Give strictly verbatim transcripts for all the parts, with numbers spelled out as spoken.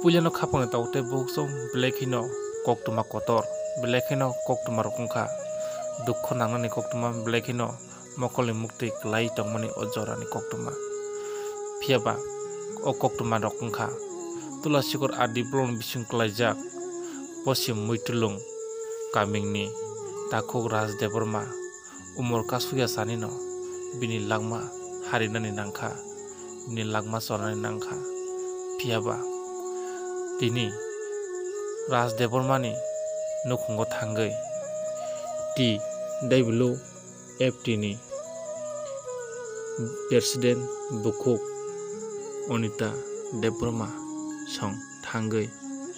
Puilano khapangni tabuk tei bukhuk chwng belai kheno koktwma kotor, belai kheno koktwma rok wngkha. Dukhu nangnani koktwma belai kheno mokolni muktwi kwlai tongmani o jorani koktwma. Phiya ba o koktwma rok wngkha Tulasikor R D block ni bising kwlaijak Poschim Muitulung kamingni takhuk Raj Debbarma. Umor kasukya sanino bini langma harinani nangkha, bini langma chornani nangkha. Phiya ba tini Raj Debbarmani nukhungo thangwi T W F T ni President bukhuk Anita Debbarma song thangwi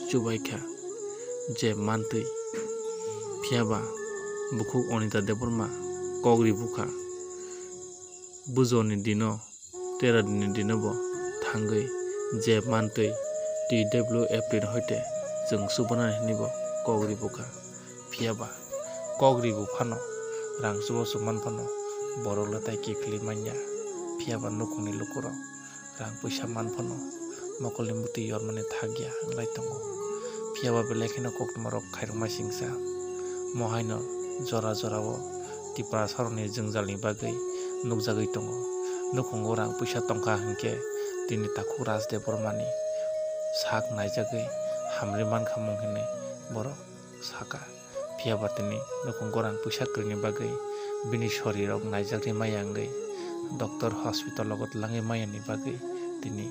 chubaikha je mantwi. Phiya ba bukhuk Anita Debbarma kok ribukha. Bujoni dino, tera dini dino bo thangwi je mantwi T W F T ni hoite chwng chubanani hinwi bo kok ribukha. Phiya ba kok ribu phano, rang chubachu man phano, borok le tai kiphilwi manya. Phiya ba nukhungni lukurok rang puisa man phano mokolni muktwi yormani thakya wng lai tongo. Phiya ba belai kheno koktwma rok khairokma singsa. Mo haino jora jora o Tiprasa rokni jwngjalni bagwi nukjagwi tongo. Nukhungo rang puisa tongkha hinkhe tini takhuk Raj Debbarmani sak naijagwi hamrwi mankha mung hinwi borok saka. Phiya ba tini nukhungo rang puisa kwrwini bagwi bini sorirok naijakri maya wngwi doctor hospital logo twlangwi mayani bagwi tini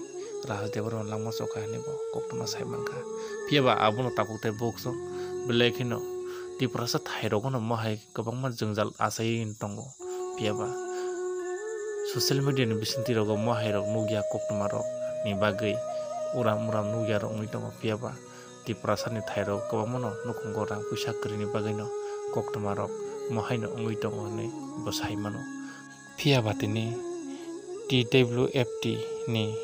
Raj Debbarma langma chokha hinwi bo koktwma sai mankha. Phiya ba abono tabuk tei bukhuk chwng belai kheno Tiprasa thairokno mo hai kwbangma jwngjal achaiwi tongo. Phiya ba social media ni bisingtwi rogo mo hai rok nukya koktwma rok ni bagwi uram uram nukya rok wngwi tongo. Phiya ba Tiprasa ni thairok kwbangmano nukhungo rang puisa kwrwini bagwino koktwma rok mo haino wngwi tongo hinwi bo sai mano. Phiya ba tini T W F T ni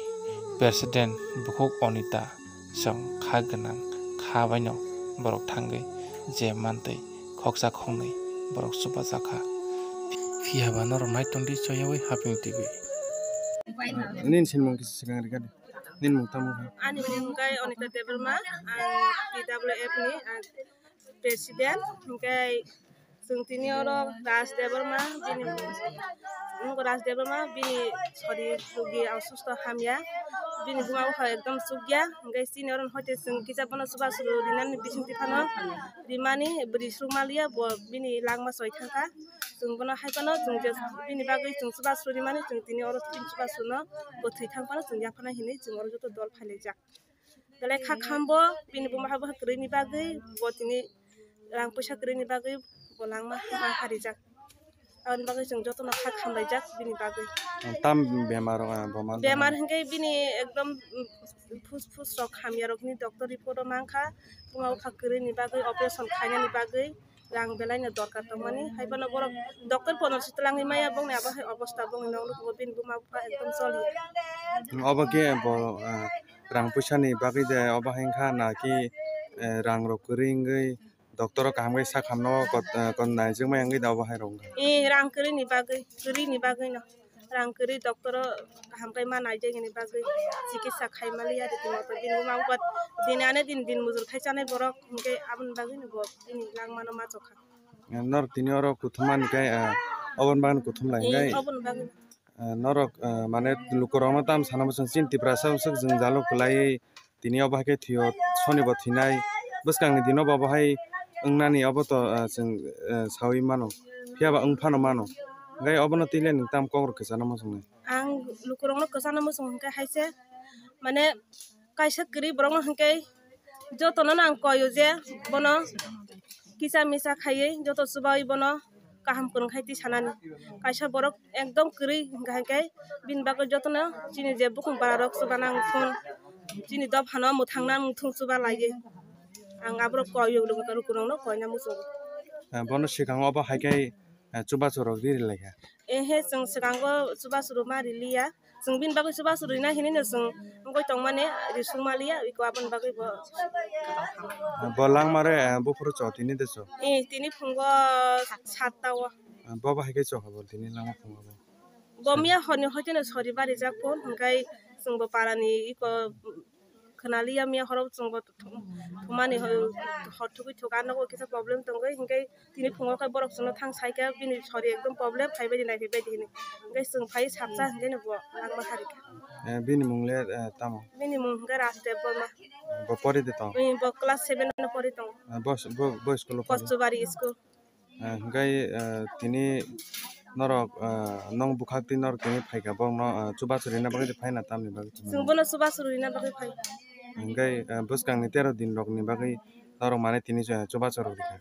President bukhuk Anita chwng kha gwnang kha baino borok thangwi je mantwi khoksa khoknwi borok chubajakha. Phiya ba norok nai tongdi choyawi Haping T V. Nini sinimung kisa swkang rikha di. Nini mung tamo khe? Ani mung khe Anita Debbarma, ang T W F ni, ang president, hingke chwng tini oro Raj Debbarma, bini, nung Raj Debbarma, bini sori rugi ang susto hamya, bini buma bupha ekdom chukya, hingke chini oro hoite chwng kisa bono chubachu rinani bisingtwi phano rimani bwrwi sukmaliya, bo bini langma choi thangkha, chwng bono hai phano chwng je bini bagwi chwng chubachu rimani, chwng tini oro bini chubachuno bo thwi thang phano chwng yaphana hinwi chwng oro joto dol phailaijak. Belai kha khambo bini buma hai bwkha kwrwini bagwi, bo tini rang puisa kwrwini bagwi bo langma ha harijak. Aboni bagwi chwng jotono kha khamlaijak bini bagwi. Tam bemar, ah, bo man Bemar hwnkhe bini ekdom, mm, phus phus rok hamya rokni doctor report o mankha, buma bupha kwrwini bagwi operation khainani bagwi. Rang belai no dorkar tongmani, hai phano borok doctor pono se twlangwi maya, bongni abo hai obosta, bongni nok nukhungo bini buma bupha ekdom choli. Obo khe bo, ah, rang puisa ni bagwi de obo hai wngkha na ki, eh, rang rok kwrwi wngwi doctor o kaham khe sak hamno kot, eh, kot naijak maya wngwi de obo hai rok wngkha. Eh, rang kwrwi ni bagwi, kwrwi ni bagwi no. Rang kwrwi doctor o kaham khe ma naijak hini bagwi chikitsa khai maliya, riti moto bini buma bupha din ane din din mujur khai chanai borok, hinkhe aboni bagwi no bo bini langmano ma chokha. Norok tini oro kuthum mani khe, ah, oboni bagwi kuthum lai Eh, hinwi, oboni bagwi. Ah, norok, ah, mane lukurokno tam sana bwswng chini Tiprasa bwswk jwngjalo kwlaiwi. Tini obo hai khe thwio, sonibo thwinai. Bwskangni dino bo obo hai wngnani obo to, ah, chwng, ah, saui mano. Phiya ba wng phano mano. Hwnkhe obono twi le nwng tamo kok rok kwchana muchungnai? Ang lukurokno kwchana muchung hwnkhe hai se, mane, kaisa kwrwi borokno hwnkhe jotono no ang koio je bono kisa misa khaiwi joto chubaui bono kaham kwrwng khai twi sanani. Kaisa borok ekdom kwrwi hwnkha hwnkhe bini bagwi jotono chini je bukung bara rok chuba nang thun, chini dophano mwthang nang thun chuba laiwi. Ang aborok koio lukurokno koina muchungo. Eh, bono swkango obo hai khe, eh, chubachu rok riri lai kha? Ehe, chwng swkango chubachu rwma riliya. Chwng bini bagwi chubachu rwna hinwi no chwng wngwi tongmani, risuk maliya, iko aboni bagwi bo. Bo langmare, eh, buphuru cho tini de cho? Eh, tini phungo satta o. Eh, bo bahai khe cho habo tini langma phungo bo? Bo miya horni hoiteno sori barijak phone, hwnkhe chwngbo parani iko khwnaliya miya horo chwngbo thumani hor thugwi thuka nogo kisa problem tongwi, hinkhe tini phungo khe borok chwngno thang saikha bini sori ekdom problem phaibaidi naiphaibaidi hinwi, hinkhe chwng phai saksa hinkhe no bo langma harikha. Eh, bini mung le, eh, tamo? Bini mung hinkhe Rajdev Borma. Bo pori de tong? Bo class seven no pori tong. Eh, bo, bo, bo school o pori? Kochubari school. Eh, hinkhe, eh, tini norok, eh, nong bwkhak twi norok tini phaikha, borokno, eh, chubachu rina bagwi phaina tamni bagwi? Chwng bono chubachu rina bagwi phai. Hinkhe, eh, bwskangni tero din rokni bagwi norok mane tini, eh, chubachu rwkha?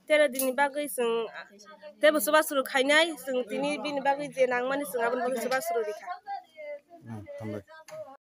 Tero dinni bagwi chwng, ah, teibo chubachu rw khainai, chwng tini bini bagwi je nangmani chwng aboni bagwi chubachu rw rikha. Hmm, hambai.